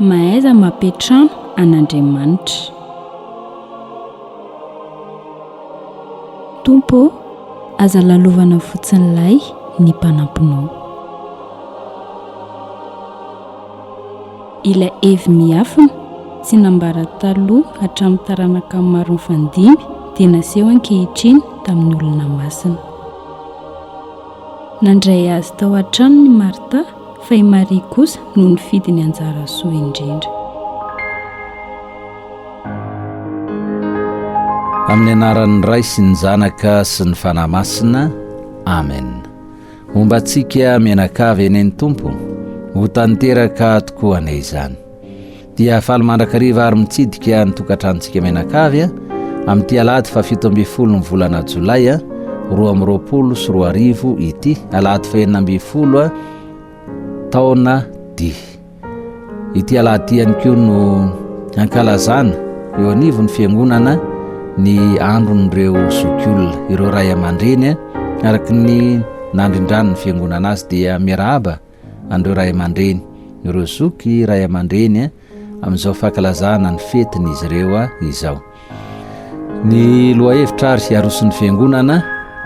Mahaiza mampiantrano an'Andriamanitra. Tompo ô, aza lalovana fotsiny lahy ny mpanampinao. Ilay hevi-miafina, tsy nambara taloha hatramin'ny taranaka maro nifandimby dia naseho ankehitriny tamin'ny olona masina. Nandray azy tao an-tranony i Marta, fa i Maria kosa no nifidy ny anjara soa indrindra. Amin'ny anaran'ny Ray sy ny Zanaka sy ny Fanahy Masina. Amen. Homba antsika mianakavy anie ny Tompo, ho tanteraka tokoa anie izany. Dia faly mandrakariva ary mitsidika ny tokantranontsika mianakavy amin'ity alahady faha 17 ny volana jolay 2022 ity, alahady faha 16 taona dia. Ity alahady ity ihany koa no ankalazana eo anivon'ny fiangonana ny andron'ireo zokiolona, ireo ray aman-dreny araka ny nandrindran'ny fiangonana azy dia miarahaba an'ireo ray aman-dreny, ireo zoky ray aman-dreny amin'izao fankalazana ny fetin'izy ireo izao. Ny lohahevitra ary aroson'ny Fiangonana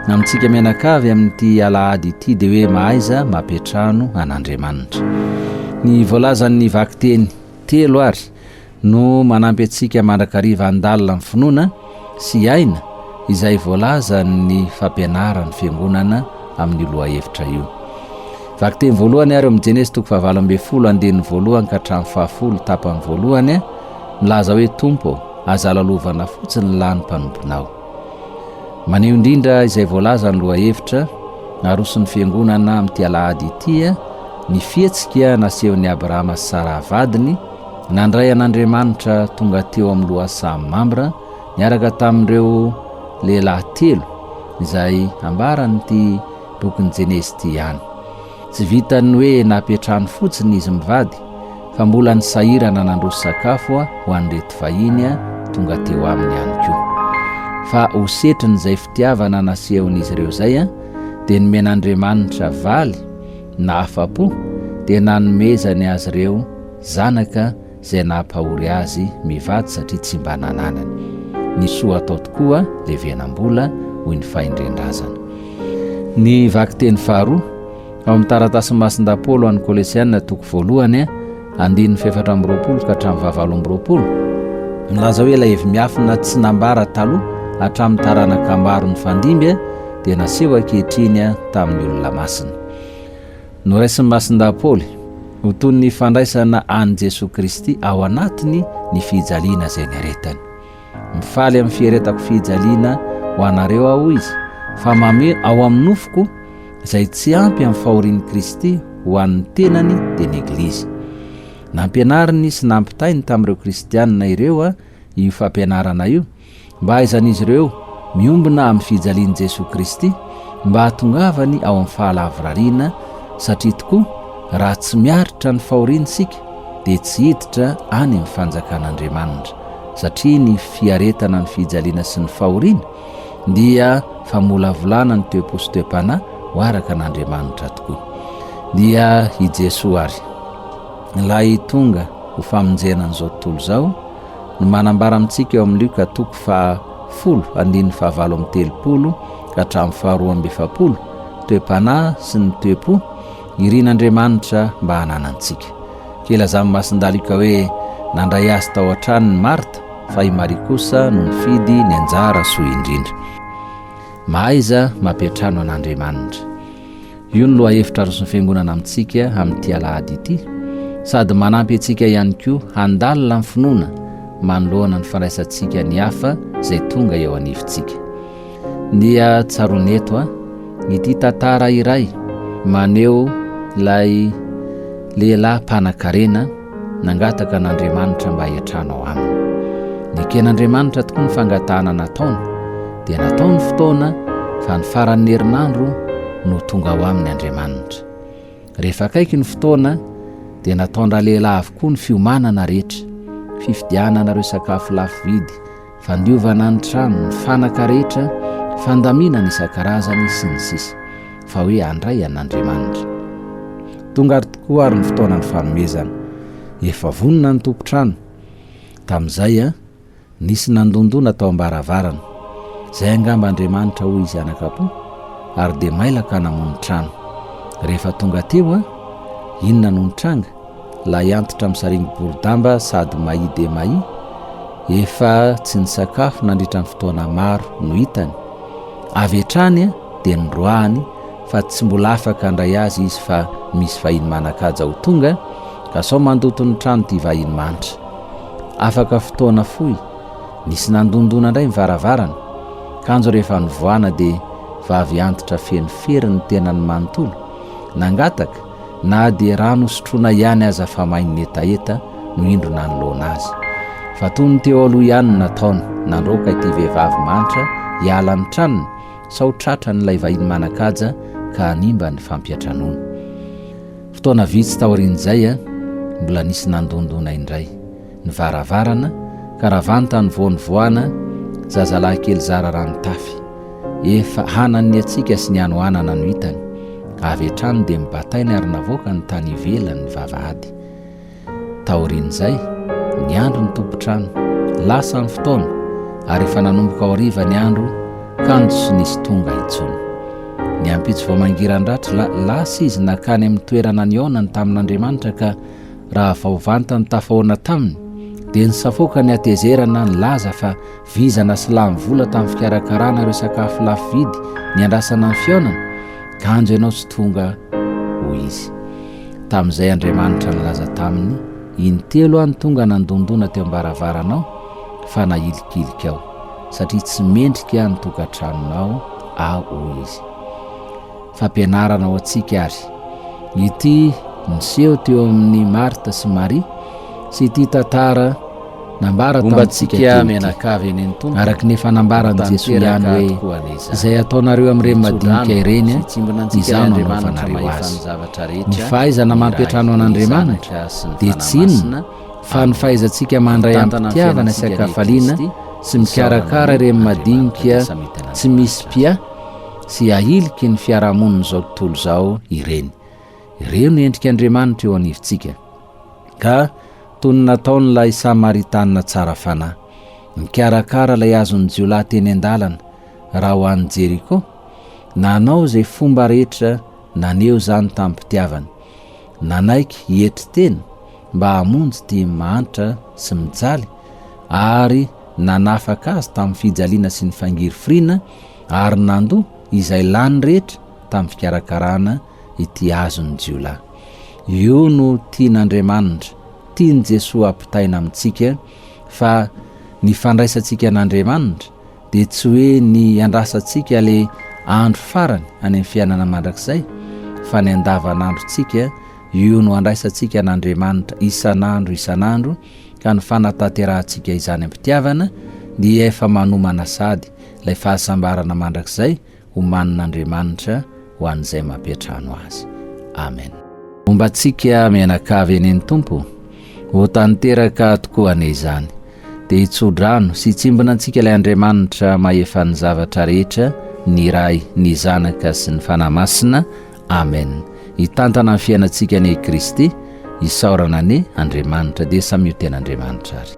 amintsika mianakavy amin'ity alahady ity dia hoe mahaiza mampiantrano an'Andriamanitra. Ny voalazan'ny vakiteny telo ary no manampy antsika mandrakariva handalina ny finoana sy hiaina izay voalazan'ny fampianaran'ny Fiangonana amin'io lohahevitra io. Vakiteny voalohany ary ao amin'ny Jenesy toko fahavalo ambin'ny folo andininy voalohany ka hatramin'ny fahafolo tapany voalohany milaza hoe Tompo ô, aza lalovana fotsiny lahy ny mpanomponao. Maneho indrindra izay voalaza ny lohahevitra aroson'ny Fiangonana amin'ity alahady ity ny fihetsika nasehon'i Abrahama sy Saraha vadiny nandray an'Andriamanitra tonga teo amin'ny lohasaha Mamra niaraka tamin'ireo lehilahy telo izay ambaran'ity bokin'ny Jenezy ity ihany. Tsy vitan'ny hoe nampiantrano fotsiny izy mivady fa mbola nisahirana nandroso sakafo ho an'ireto vahiny tonga teo aminy ihany koa. Fa ho setrin'izay fitiavana nasehon'izy ireo izay dia nomen'Andriamanitra valy na afa-po dia nanomezany azy ireo zanaka izay nampahory azy mivady satria tsy mba nananany. Ny soa atao tokoa levenam-bola hoy ny fahendren-drazana. Ny vakiteny faharoa, ao amin'ny taratasin'i Masindahy Paoly ho an'ny Kolesiana toko voalohany, andininy faha-24 ka hatramin'ny faha-28, milaza hoe ilay hevi-miafina tsy nambara taloha hatramin'ny taranaka maro nifandimby dia naseho ankehitriny tamin'ny olona masina. Noraisin'i Masindahy Paoly ho toy ny fandraisana an'i Jesoa Kristy ao anatiny ny fijaliana izay niaretany. Mifaly amin'ny fieretako fijaliana ho anareo aho, hoy izy, fa mamehy ao amin'ny nofoko izay tsy ampy amin'ny fahorian'i Kristy ho an'ny tenany dia ny Eglizy. Nampianariny sy nampitainy tamin'ireo kristianina ireo io fampianarana io mba hahaizan'izy ireo miombona amin'ny fijalian'i Jesoa Kristy mba hahatongavany ao amin'ny fahalavorariana satria tokoa raha tsy miaritra ny fahoriana isika dia tsy hiditra any amin'ny fanjakan'Andriamanitra satria ny fiaretana ny fijaliana sy ny fahoriana dia famolavolana ny toe-po sy toe-panahy ho araka an'Andriamanitra tokoa. Dia i Jesoa ary ilay tonga ho famonjena an'izao tontolo izao no manambara amintsika eo amin'ny Lioka toko faha folo andininy faha 38 ka hatramin'ny faha 42 toe-panahy sy ny toe-po irin'Andriamanitra mba hananantsika. Kelazan'i Masindahy Lioka hoe nandray azy tao an-tranony Marta fa i Maria kosa no nifidy ny anjara soa indrindra. Mahaiza mampiantrano an'Andriamanitra. Io no lohahevitra aroson'ny Fiangonana amintsika amin'ity alahady ity, sady manampy antsika ihany koa handalina ny finoana manoloana ny fandraisantsika ny hafa izay tonga eo anivontsika. Ndeha tsaroana eto ity tantara iray maneho ilay lehilahy mpanankarena nangataka an'Andriamanitra mba hiantrano ao aminy. Neken'Andriamanitra tokoa ny fangatahana nataony, dia natao ny fotoana fa ny faran'ny herinandro no tonga ao aminy Andriamanitra. Rehefa akaiky ny fotoana dia nataon-dralehilahy avokoa ny fiomanana rehetra, fifidianana ireo sakafo lafo vidy, fandiovana ny trano, ny fanaka rehetra, fandaminana isan-karazany sy ny sisa fa hoe handray an'Andriamanitra. Tonga ary tokoa ary ny fotoana ny fanomezana. Efa vonona ny tompon-trano. Tamin'izay an, nisy nandondona tao am-baravarana. Izay angamba Andriamanitra hoy izy anakapo, ary dia mailaka namono trano. Rehefa tonga teo an, inona no nitranga? Lahy antitra misaringo boridamba sady mahia dia mahia, efa tsy nisakafo nandritra ny fotoana maro no hitany. Avy hatrany dia noroahany fa tsy mbola afaka handray azy izy fa misy vahiny manan-kaja ho tonga ka sao mandoto ny trano ity vahiny mantra. Afaka fotoana fohy, nisy nandondona indray ny varavarana, kanjo rehefa nivoahana dia vavy antitra feno fery ny tenany manontolo, nangataka na dia rano hosotroina ihany aza fa main'ny hetaheta no indro nanoloana azy. Fa toy ny teo aloha ihany no nataony, nandroaka ity vehivavy mantra hiala ny tranony sao tratran'ilay vahiny manan-kaja ka hanimba ny fampiantranoana. Fotoana vitsy taorian'izay, mbola nisy nandondona indray ny varavarana ka raha vantany vao nivoahana, zazalahy kely zara raha nitafy. Efa hanan'ny hatsiaka sy ny hanoanana no hitany. Avy hatrany dia nibatainy ary navoakany tany ivelany ny vavahady. Taorian'izay, niandry ny tompon-trano. Lasa ny fotoana, ary efa nanomboka ho hariva ny andro, kanjo tsy nisy tonga intsony. Ny ampitso vao mangiran-dratsy, lasa izy nankany amin'ny toerana nihaonany tamin'Andriamanitra ka raha vao vantany tafahoana taminy, dia nisafoaka ny hatezerana nilaza fa Vizana sy lany vola tamin'ny fikarakarana ireo sakafo lafo vidy niandrasana ny fihaonana, kanjo ianao tsy tonga, hoy izy. Tamin'izay Andriamanitra nilaza taminy, Intelo aho no tonga nandondona teo am-baravaranao, fa nahilikilikao, satria tsy mendrika ny tokantranonao aho, hoy izy. Fampianarana ho antsika àry ity niseho teo amin'i Marta sy Maria sy ity tantara nambara Momba tamintsika antsika teo ity. mianakavy eny ny Tompo, Araka ny efa nambaran'i ho Jesoa ihany tanteraka hoe, tokoa anie izany. Izay ataonareo amin'ireny Mitso-drano madinika ireny, sy hitsimbina antsika izaho ilay no Andriamanitra anaovanareo mahefa azy. ny zavatra Ny rehetra, fahaizana ny Ray, mampiantrano ny an'Andriamanitra Zanaka sy ny dia Fanahy tsy inona Masina. fa ny Amen. fahaizantsika mandray Mitantana ny am-pitiavana sy fiainantsika anie an-kafaliana Kristy, sy isaorana mikarakara anie ireny Andriamanitra madinika dia samy tsy misy hitan'Andriamanitra. mpiahy sy ahiliky ny fiarahamonin'izao tontolo izao ireny. Ireo no endrik'Andriamanitra eo anivontsika. Ka toy ny nataon'ilay Samaritanina tsara fanahy, nikarakara ilay azon'ny jiolahy teny an-dalana raha ho any Jeriko, nanao izay fomba rehetra naneho izany tamim-pitiavana, nanaiky hietry tena mba hamonjy ity mahantra sy mijaly, ary nanafaka azy tamin'ny fijaliana sy ny fangirifiriana, ary nandoa izay lany rehetra tamin'ny fikarakarana ity azon'ny jiolahy. Io no tian'Andriamanitra, tian'i Jesoa hampitaina amintsika fa ny fandraisantsika an'Andriamanitra dia tsy hoe ny hiandrasantsika ilay andro farany any amin'ny fiainana mandrakizay fa ny andavanandrontsika io no andraisantsika an'Andriamanitra isan'andro isan'andro ka ny fanatanterahantsika izany am-pitiavana dia efa manomana sady ilay fahasambarana mandrakizay omanin'Andriamanitra ho an'izay mampiantrano azy. Amen. Homba antsika mianakavy anie ny Tompo, ho tanteraka tokoa anie izany. Dia hitso-drano sy hitsimbina antsika ilay Andriamanitra mahefa ny zavatra rehetra, ny Ray, ny Zanaka sy ny Fanahy Masina. Amen. Hitantana ny fiainantsika anie i Kristy, isaorana anie Andriamanitra. Dia samia ho tena Andriamanitra ary.